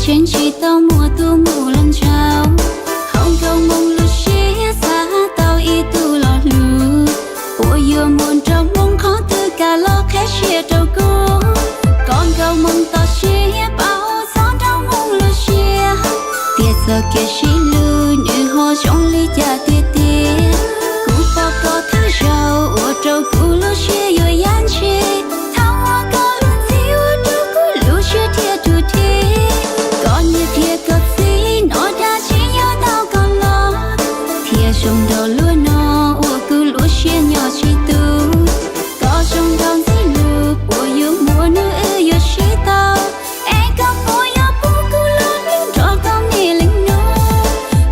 Tseem tsis tau muaj tus mus los ntshaus, hauv nkauj moo lub siab xav tau ib tug los hlub, uas yuav mus nrog Hmoob qhov twg kam los qheb siab rau kuv. Koj nkauj moo toj siab paub txog nraug Hmoob lub siab, tias txoj kev sib hlub nws ho zoo li cas tiag tiag. Kuv pom koj thawj zaug ua rau kuv lub siab yuav yaj ntshis, thaum uas koj lub txim ua rau kuv lub siab thiaj rug dhib. Koj niam thiab koj txiv hnov dab tsi yuav tau koj los, thiaj zoo nraug luaj no uas kuv lub siab nyob tsis tus. Koj zoo nraug ntxim hlub puas yuav muaj hnub wb yuav sib tau, es koj puas yuav pub kuv lub neej nrog koj me leej nus.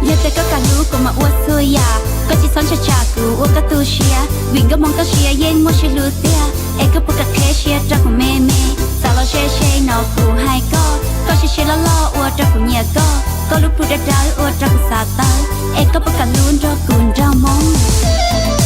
Yog tias koj kam hlub kuv mas ua txhua yam, koj tsis txhob ntshai tsam kuv ua koj tu siab, vim nkauj moo toj siab yeej muaj sib hlub tiag. Es koj puas kam qheb siab rau kuv me me? Xav los ze ze no kuv hais koj, koj siab siab loj loj ua rau kuv nyiam koj, koj lub plhu dawb dawb ua rau kuv xav tawv. Es koj puas kam hlub nrog kuv nraug Hmoob?